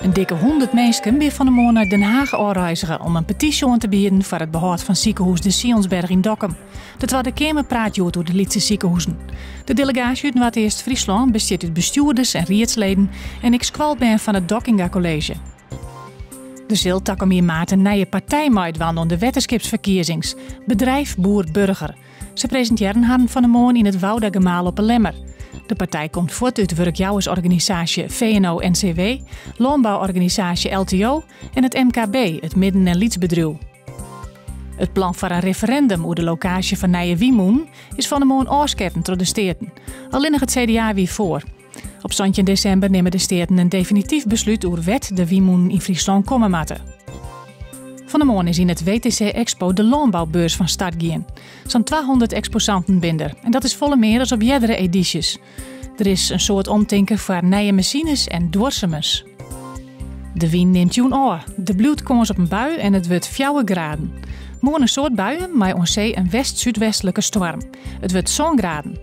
In dikke 100 minsken binne fan 'e moarn nei Den Haag ôfreizge om in petysje oan te bieden foar it behâld fan sikehûs De Sionsberg yn Dokkum. De Twadde Keamer praat hjoed oer de lytse sikehuzen. De delegaasje út Noardeast-Fryslân bestiet út bestjoerders en riedsleden en ek skoalbern fan it Dockinga College. Der sil takom jier maart in nije partij meidwaan oan de wetterskipsferkiezings, Bedrijf Boer Burger. Se presintearren harren fan 'e moarn yn it Woudagemaal op 'e Lemmer. De partij komt fuort út wurkjouwersorganisaasje VNO-NCW, lânbouorganisaasje LTO en it MKB, it midden en lytsbedriuw. It plan foar in referindum oer de lokaasje fan nije wynmûnen is fan 'e moarn ôfsketten troch de Steaten. Allinnich it CDA wie foar. Op 17 desimber nimme de Steaten in definityf beslút oer wêr't de wynmûnen yn Fryslân komme moatte. Fan 'e moarn is yn it WTC Expo de lânboubeurs fan start gien. Sa'n 200 eksposanten binne der en dat is folle mear as op eardere edysjes. Der is in soad omtinken foar nije masines en duorsumens. De wyn nimt jûn ôf. Der bliuwt kâns op in bui en it wurdt 4 graden. Moarn in soad buien mei oan see in west-súdwestlike stoarm. It wurdt 7 graden.